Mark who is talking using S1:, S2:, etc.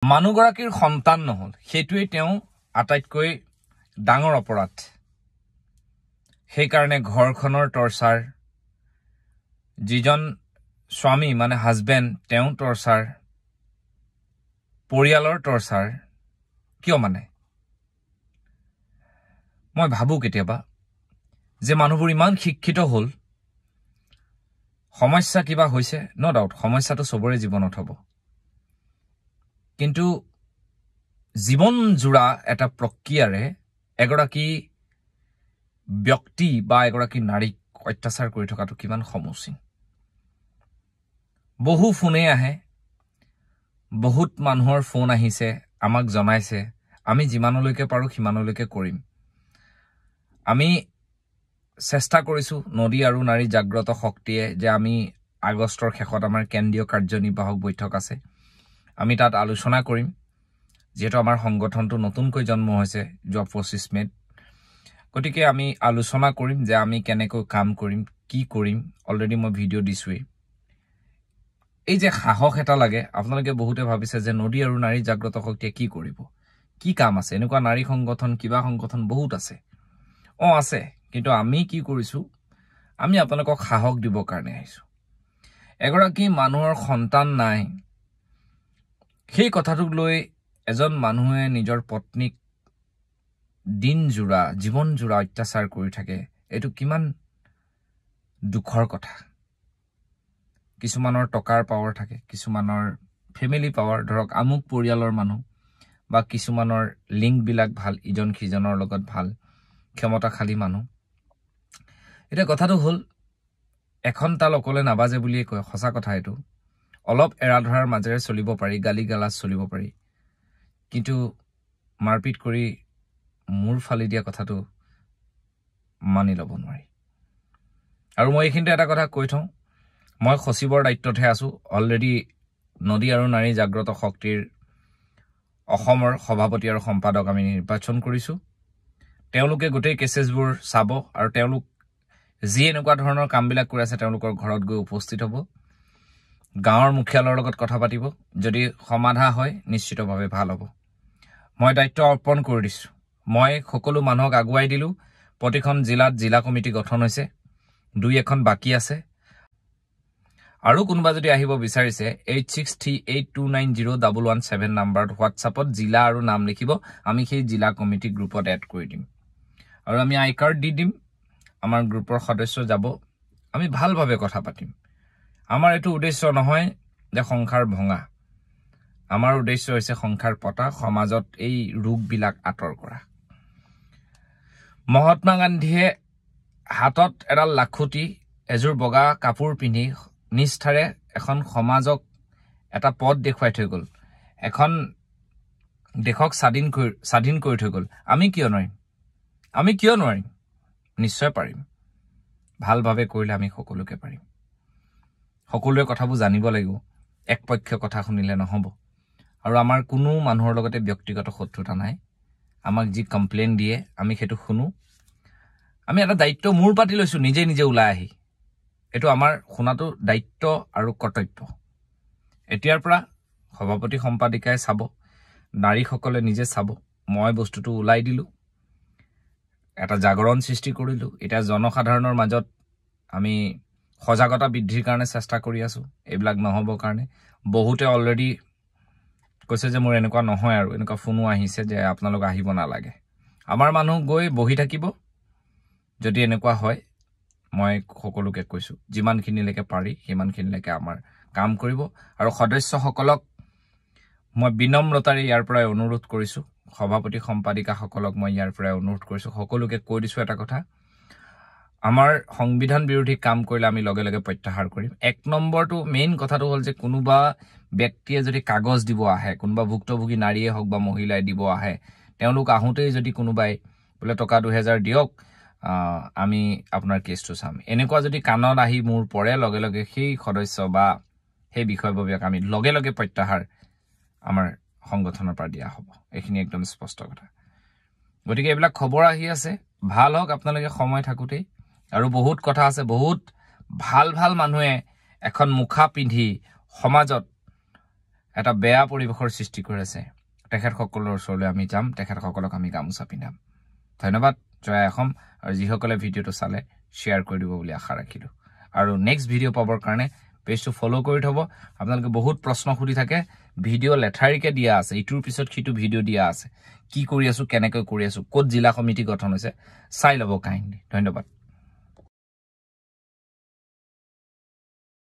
S1: মানুহগৰাকীৰ সন্তান নহ'ল, সেইটোৱেই তেওঁ আটাইতকৈ ডাঙৰ অপৰাধ। সেইকাৰণে ঘৰখনৰ টৰ্চাৰ, যিজন স্বামী মানে হাজবেণ্ড তেওঁ টৰ্চাৰ, পৰিয়ালৰ টৰ্চাৰ। কিয় মানে মই ভাবোঁ কেতিয়াবা যে মানুহবোৰ ইমান শিক্ষিত হ'ল, সমস্যা কিবা হৈছে, ন' ডাউট, সমস্যাটো চবৰে জীৱনত হ'ব, কিন্তু জীৱন জোৰা এটা প্ৰক্ৰিয়াৰে এগৰাকী ব্যক্তি বা এগৰাকী নাৰীক অত্যাচাৰ কৰি থকাটো কিমান সমীচীন। বহু ফোনেই আহে, বহুত মানুহৰ ফোন আহিছে, আমাক জনাইছে, আমি যিমানলৈকে পাৰোঁ সিমানলৈকে কৰিম। আমি চেষ্টা কৰিছোঁ নদী আৰু নাৰী জাগ্ৰত শক্তিয়ে যে আমি আগষ্টৰ শেষত আমাৰ কেন্দ্ৰীয় কাৰ্যনিৰ্বাহক বৈঠক আছে, আমি তাত আলোচনা কৰিম। যিহেতু আমাৰ সংগঠনটো নতুনকৈ জন্ম হৈছে যোৱা 25 মে'ত, গতিকে আমি আলোচনা কৰিম যে আমি কেনেকৈ কাম কৰিম, কি কৰিম। অলৰেডি মই ভিডিঅ' দিছোঁৱেই। এই যে সাহস এটা লাগে, আপোনালোকে বহুতে ভাবিছে যে নদী আৰু নাৰী জাগ্ৰত শক্তিয়ে কি কৰিব, কি কাম আছে, এনেকুৱা নাৰী সংগঠন কিবা সংগঠন বহুত আছে। অঁ আছে, কিন্তু আমি কি কৰিছোঁ, আমি আপোনালোকক সাহস দিবৰ কাৰণে আহিছোঁ। এগৰাকী মানুহৰ সন্তান নাই, সেই কথাটোক লৈ এজন মানুহে নিজৰ পত্নীক দিনজোৰা জীৱনজোৰা অত্যাচাৰ কৰি থাকে, এইটো কিমান দুখৰ কথা। কিছুমানৰ টকাৰ পাৱাৰ থাকে, কিছুমানৰ ফেমিলি পাৱাৰ, ধৰক আমুক পৰিয়ালৰ মানুহ, বা কিছুমানৰ লিংকবিলাক ভাল, ইজন সিজনৰ লগত ভাল, ক্ষমতাশালী মানুহ। এতিয়া কথাটো হ'ল, এখন তাল অকলে নাবাজে বুলিয়ে কয়, সঁচা কথা এইটো। অলপ এৰা ধৰাৰ মাজেৰে চলিব পাৰি, গালি গালাজ চলিব পাৰি, কিন্তু মাৰপিট কৰি মূৰ ফালি দিয়া কথাটো মানি ল'ব নোৱাৰি। আৰু মই এইখিনিতে এটা কথা কৈ থওঁ, মই সচিবৰ দায়িত্বতহে আছোঁ। অলৰেডি নদী আৰু নাৰী জাগ্ৰত শক্তিৰ অসমৰ সভাপতি আৰু সম্পাদক আমি নিৰ্বাচন কৰিছোঁ। তেওঁলোকে গোটেই কেছেছবোৰ চাব আৰু তেওঁলোক যি এনেকুৱা ধৰণৰ কামবিলাক কৰি আছে তেওঁলোকৰ ঘৰত গৈ উপস্থিত হ'ব, গাঁৱৰ মুখিয়ালৰ লগত কথা পাতিব। যদি সমাধা হয় নিশ্চিতভাৱে ভাল হ'ব। মই দায়িত্ব অৰ্পণ কৰি দিছোঁ, মই সকলো মানুহক আগুৱাই দিলোঁ। প্ৰতিখন জিলাত জিলা কমিটি গঠন হৈছে, দুই এখন বাকী আছে। আৰু কোনোবা যদি আহিব বিচাৰিছে 8638290117 নাম্বাৰত হোৱাটছআপত জিলা আৰু নাম লিখিব, আমি সেই জিলা কমিটি গ্ৰুপত এড কৰি দিম আৰু আমি আই কাৰ্ড দি দিম, আমাৰ গ্ৰুপৰ সদস্য যাব, আমি ভালভাৱে কথা পাতিম। আমাৰ এইটো উদ্দেশ্য নহয় যে সংসাৰ ভঙা, আমাৰ উদ্দেশ্য হৈছে সংসাৰ পতা, সমাজত এই ৰোগবিলাক আঁতৰ কৰা। মহাত্মা গান্ধীয়ে হাতত এডাল লাখুটি, এযোৰ বগা কাপোৰ পিন্ধি নিষ্ঠাৰে এখন সমাজক এটা পথ দেখুৱাই থৈ গ'ল, এখন দেশক স্বাধীন কৰি থৈ গ'ল। আমি কিয় নোৱাৰিম? আমি কিয় নোৱাৰিম? নিশ্চয় পাৰিম। ভালভাৱে কৰিলে আমি সকলোকে পাৰিম। সকলোৱে কথাবোৰ জানিব লাগিব, একপক্ষীয় কথা শুনিলে নহ'ব। আৰু আমাৰ কোনো মানুহৰ লগতে ব্যক্তিগত শত্ৰুতা নাই। আমাক যি কমপ্লেইন দিয়ে আমি সেইটো শুনো। আমি এটা দায়িত্ব মূৰ পাতি লৈছোঁ নিজে নিজে ওলাই আহি, এইটো আমাৰ শুনাটো দায়িত্ব আৰু কৰ্তব্য। এতিয়াৰ পৰা সভাপতি সম্পাদিকাই চাব, নাৰীসকলে নিজে চাব। মই বস্তুটো ওলাই দিলোঁ, এটা জাগৰণ সৃষ্টি কৰিলোঁ। এতিয়া জনসাধাৰণৰ মাজত আমি সজাগতা বৃদ্ধিৰ কাৰণে চেষ্টা কৰি আছোঁ, এইবিলাক নহ'বৰ কাৰণে। বহুতে অলৰেডি কৈছে যে মোৰ এনেকুৱা নহয়, আৰু এনেকুৱা ফোনো আহিছে যে আপোনালোক আহিব নালাগে, আমাৰ মানুহ গৈ বহি থাকিব। যদি এনেকুৱা হয়, মই সকলোকে কৈছোঁ যিমানখিনিলৈকে পাৰি সিমানখিনিলৈকে আমাৰ কাম কৰিব। আৰু সদস্যসকলক মই বিনম্ৰতাৰে ইয়াৰ পৰাই অনুৰোধ কৰিছোঁ, সভাপতি সম্পাদিকাসকলক মই ইয়াৰ পৰাই অনুৰোধ কৰিছোঁ, সকলোকে কৈ দিছোঁ এটা কথা, আমাৰ সংবিধান বিৰোধী কাম কৰিলে আমি লগে লগে প্ৰত্যাহাৰ কৰিম। এক নম্বৰটো মেইন কথাটো হ'ল যে কোনোবা ব্যক্তিয়ে যদি কাগজ দিব আহে, কোনোবা ভুক্তভোগী নাৰীয়ে হওক বা মহিলাই দিব আহে, তেওঁলোক আহোঁতেই যদি কোনোবাই বোলে টকা 2000 দিয়ক, আমি আপোনাৰ কেছটো চাম, এনেকুৱা যদি কাণত আহি মোৰ পৰে, লগে লগে সেই সদস্য বা সেই বিষয়ববীয়াক আমি লগে লগে প্ৰত্যাহাৰ আমাৰ সংগঠনৰ পৰা দিয়া হ'ব। এইখিনি একদম স্পষ্ট কথা। গতিকে এইবিলাক খবৰ আহি আছে, ভাল হওক আপোনালোকে সময় থাকোঁতেই। আৰু বহুত কথা আছে, বহুত ভাল ভাল মানুহে এখন মুখা পিন্ধি সমাজত এটা বেয়া পৰিৱেশৰ সৃষ্টি কৰি আছে, তেখেতসকলৰ ওচৰলৈ আমি যাম, তেখেতসকলক আমি গামোচা পিন্ধাম। ধন্যবাদ, জয় অসম। আৰু যিসকলে ভিডিঅ'টো চালে শ্বেয়াৰ কৰি দিব বুলি আশা ৰাখিলোঁ। আৰু নেক্সট ভিডিঅ' পাবৰ কাৰণে পেজটো ফ'ল' কৰি থ'ব। আপোনালোকে বহুত প্ৰশ্ন সুধি থাকে, ভিডিঅ' লেঠাৰিকৈ দিয়া আছে, ইটোৰ পিছত সিটো ভিডিঅ' দিয়া আছে, কি কৰি আছোঁ, কেনেকৈ কৰি আছোঁ, ক'ত জিলা সমিতি গঠন হৈছে, চাই ল'ব কাইণ্ডলি। ধন্যবাদ।